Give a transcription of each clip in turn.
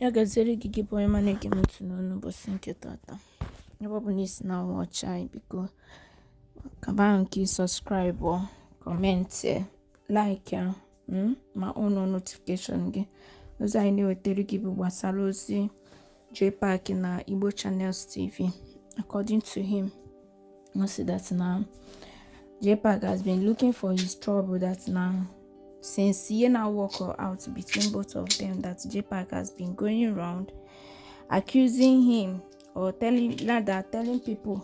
Ya gaziere gị, gị bụ onye ọma na-ege m ntị n'onu ụbọchị nke tata. Ebe ọ bụ na i si na-watch anyị, biko kaba ahụ nke subscribe, comment, like ya, ma on notification gị. Ozi anyị na-ewetara gị bụ gbasara ozi JPAC na Igbo Channels TV. According to him, ọ sị that na JPAC has been looking for his trouble, that na since ihe na work out between both of them, that JPAC has been going round accusing him or telling, rather telling people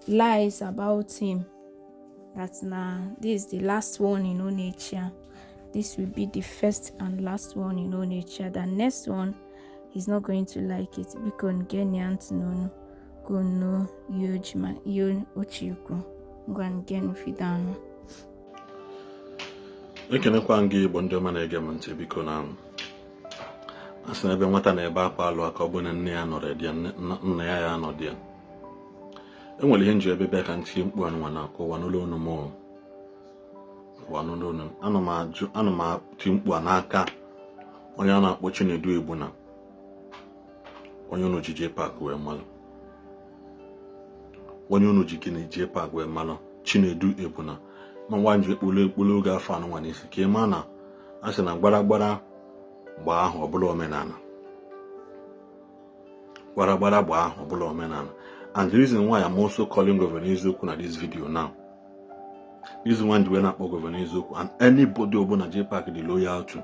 lies about him, that na this is the last one in Onitsha. This will be the first and last one in Onitsha. The next one, he's not going to like it. Biko gee ya ntị n'onu ka unu ihe o ji ma ihe o chi ikwu. Ngwa, geenụ video ahụ. Ekenekwa m gị, Igbo ndị ọma na-ege m ntị. Biko, na a sị na ebe nwata na-ebe akwa alụ aka, ọ bụ na nne ya nọrọ ya, nna ya ya anọdị ya. Enwere ihe nji ebe bịa ka ntinye mkpu anụnwa na aka ụwa n'ụlọ onu m, ụwa n'ụlọ onu m. Ana m ajụ, ana m ati mkpu a n'aka onye a na-akpọ Chinedu Egbuna, onye unu ji JPAC wee malụ, onye unu ji gịnị JPAC wee malụ, Chinedu Egbuna. Ma nwa nji ekpulu ekpulu oge afọ anụnwa n'isi ka ị maa na a sị na gbara gbara gbaa ahụ ọbụla omenala, gbara gbara gbaa ahụ ọbụla omenala. And the reason why I'm also calling Governor Eziokwu na this video now, reason why wee na-akpọ Governor Eziokwu and anybody ọbụla JPAC dị loyal to,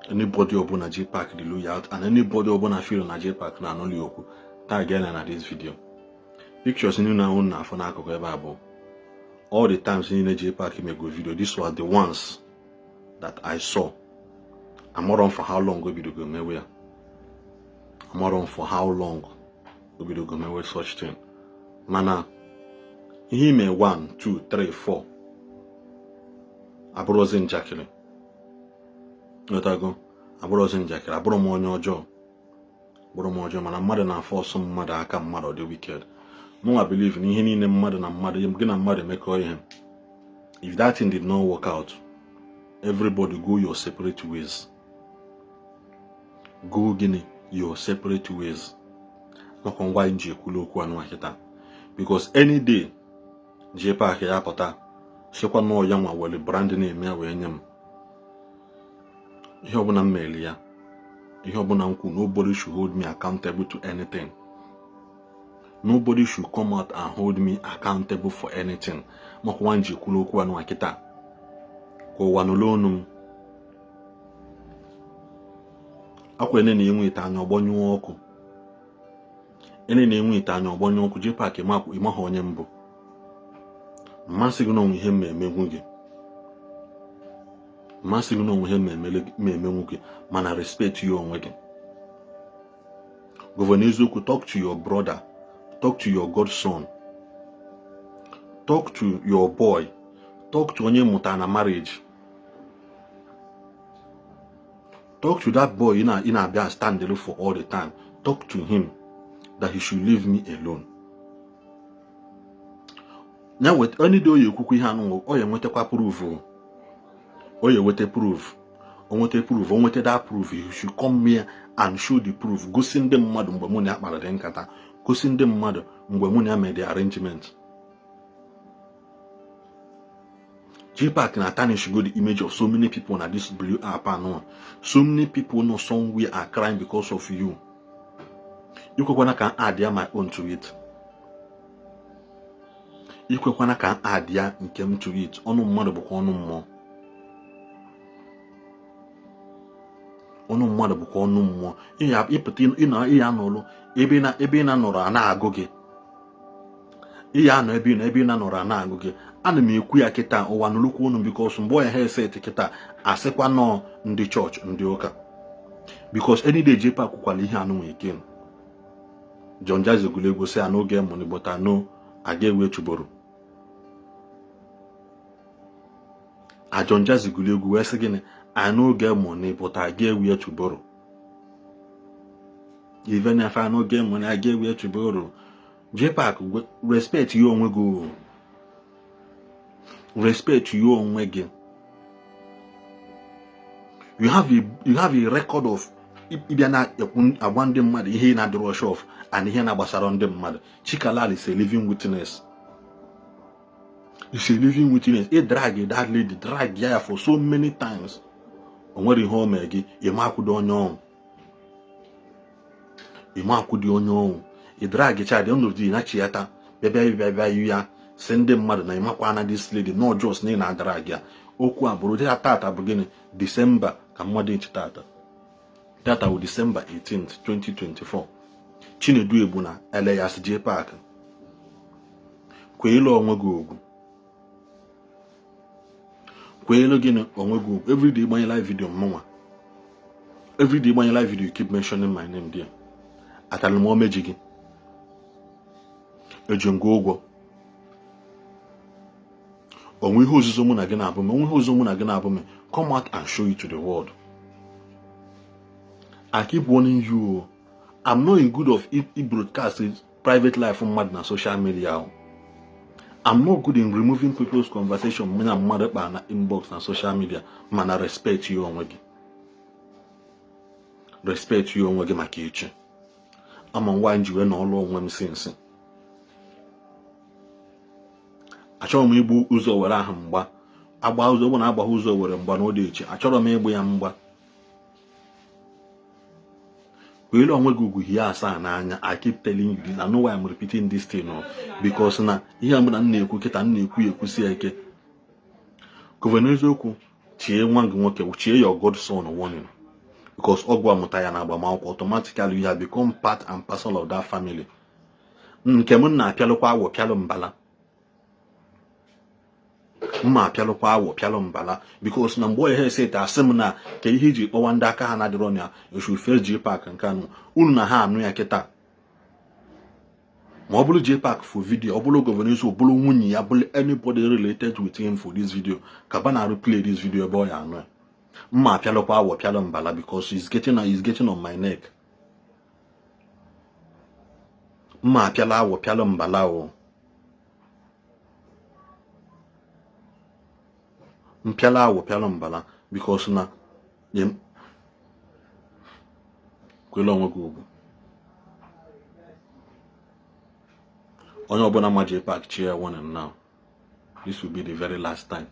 anybody ọbụla JPAC dị loyal to, and anybody ọbụla feel na JPAC na-anụli okwu, tag ya na this video. Pictures niile ahụ na-afụ n'akụkụ ebe a bụ all the times niile JPAC mego video. This was the ones that I saw. Amarọ m for how long o bidogo mewe ya, amarọ m for how long o bidogo mewe such thing, mana ihe ime 1 2 3 4 abụrụzi njakịrị. Nghọtago? Abụrụzi njakịrị. Abụrụ m onye ọjọọ, bụrụ m ọjọọ, mana mmadụ na-afọ ọsọ mmadụ aka mmadụ dị wicked. Mụnwa believe na ihe niile mmadụ na mmadụ, gị na mmadụ emekọ ihe, if that thing did not work out, everybody go your separate ways. Go gịnị? Your separate ways. Makwa ngwa anyị ji ekwulu okwu anụ kịta, because any day JPAC ya pụta sịkwa nọọ ya nwa were brand na-eme ya wee nye m ihe ọbụla m mere ya, ihe ọbụla m kwu, nobody should hold me accountable to anything. Nobody should come out and hold me accountable for anything. Makwa nwa ji ekwulu okwu anụ kịta ka ụwa nụrụ onu m. Akwa ene na-enwe ite anya ọgbọnyụọ ọkụ, ene na-enwe ite anya ọgbọnyụ ọkụ. JPAC, ịmaha onye mbụ mmasị gị n'onwe ihe mma emegwu gị, mmasị gị n'onwe ihe mma emenwu gị, mana respect ya onwe gị. Governor Eziokwu, talk to your brother, talk to your godson, talk to your boy, talk to onye mụtara na marriage, talk to that boy ị na-abịa stand for all the time. Talk to him that he should leave me alone. Ya weta onye dị oyi ekwukwu ihe anụ, ọ ya enwetakwa proof, o ya enweta proof, o nweta proof, o nweta that proof. He should come here and show the proof. Gosi ndị mmadụ mgbe mụ na ya kpara dị nkata, gosi ndị mmadụ mgbe mụ na ya mere the arrangement. JPAC na tarnish go the image of so many people na this blue app anụ. So many people nọ somewhere are crying because of you. Ikwekwana ka add ya my own to it, ikwekwana ka add ya nke m to it. Ọnụ mmadụ bụkwa ọnụ mmụọ, ọnụ mmadụ bụkwa ọnụ mmụọ. Ịpụta ịya nọrọ ebe ị na-anọrọ a na-agụ gị, ịya anọ ebe ị nọ, ebe ị na-anọrọ a na-agụ gị. Ana m ekwu ya kịta, ụwa nụlụkwa unu, because mgbe ọ ya ha eset kịta asịkwa nọọ ndị chọọchị, ndị ụka, because any day JPAC kwukwala ihe anụ nwere again. John Jazzy gụrụ egwu sị ya n'oge money, but I know I get where to borrow. A John Jazzy gụrụ egwu wee sị gịnị? I no get money, but I get where to borrow. Even if I no get money, I get where to borrow. JPAC, respect ya onwe gị, respect ya onwe gị. You have a record of ịbịa na-ekwu agwa ndị mmadụ ihe na-adịrọ sure of and ihe na-agbasara ndị mmadụ. Chikalal is a living witness, is a living witness. Ị drag that lady, drag ya for so many times. O nwere ihe o mee gị, ịma akwụdo onye ọnwụ, ịma akwụdo onye ọnwụ. Ị drag cha, the end of the day na-achịata bịa bịa bịa bịa ya si ndị mmadụ na ịmakwa na this lady, not just na ị na-adrag ya. Okwu a bụrụ ya tata bụ gịnị? Disemba ka mmadụ echi tata, tata bụ December 18th 2024. Chinedu Egbuna alias Jpac, kweelu onwe gị ugwu, kweelu gịnị onwe gị ugwu. Everyday gbanye live video mụnwa, everyday gbanye live video, you keep mentioning my name there. Atara m omeji gị, eji m gị ụgwọ onwe ihe ozuzo mụ na gị na-abụ m, onwe ihe ozuzo mụ na gị na-abụ m. Come out and show it to the world. I keep warning you, I'm not in good of broadcast private life mmadụ na social media. I'm not good in removing people's conversation mụ na mmadụ kpa na inbox na social media. Mana respect ya onwe gị, respect ya onwe gị maka echi. Ama nwaanyị ji wee n'ọlụ onwe m sinsi. Achọrọ m igbu ụzọ were ahụ mgba agba ụzọ bụ na agbagha ụzọ were mgba na echi. Achọrọ m igbu ya mgba. Kwere onwe gị ugwu hie asaa n'anya. I keep telling you this. I know why I'm repeating this thing, no, because na ihe mbụ na m na-ekwu kịta, m na-ekwu ya ekwusi ya ike. Governor Eziokwu, chie nwa gị nwoke, chie your godson warning, because ọgwụ amụta ya na agbamakwụkwọ, automatically you have become part and parcel of that family. Nke m na-apịalụkwa awọ pịalụ mbala, mma apịalụkwa awọ pịalụ mbala, because na mgbe ihe ese asị m na ka ihe iji kpọwa ndị aka ha na-adịrọ na eshu first Jpac nke anụ unu na ha anụ ya kịta. Ma ọ bụrụ Jpac for video, ọ bụrụ Governor Eziokwu, bụrụ nwunye ya, bụrụ anybody related with him for this video, ka ba na replay this video ebe ọ ya anụ ya. Mma apịalụkwa awọ pịalụ mbala, because he's getting on my neck. Mma apịala awọ pịalụ mbala o mpịala awọ pịalụ mbala, because na kwele onwe gị ugwu. Onye ọbụla ma Jpac chie ya warning now. This will be the very last time.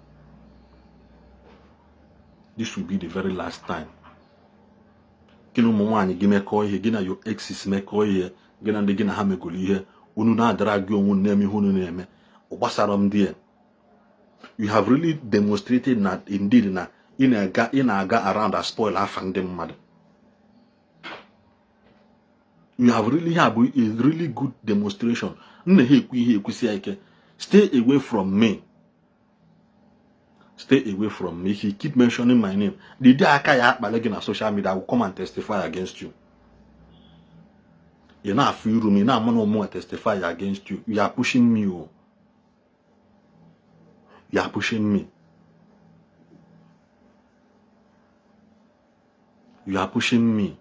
This will be the very last time. Gị na ụmụ nwaanyị gị mekọọ ihe, gị na your exes mekọọ ihe, gị na ndị gị na ha megoro ihe, unu na-adara gị onwe na-eme ihe unu na-eme. Ọ gbasara m dị. You have really demonstrated na indeed na ị na-aga around and spoil afa ndị mmadụ. You have really have a really good demonstration. Nna ha ekwu ihe ekwusi ya ike. Stay away from me. Stay away from me. If you keep mentioning my name, the day aka ya akpali gị na social media, I will come and testify against you. Ị na-afụ iru m, ị na-ama na ụmụ testify against you. You are pushing me. Oh. You are pushing me. You are pushing me.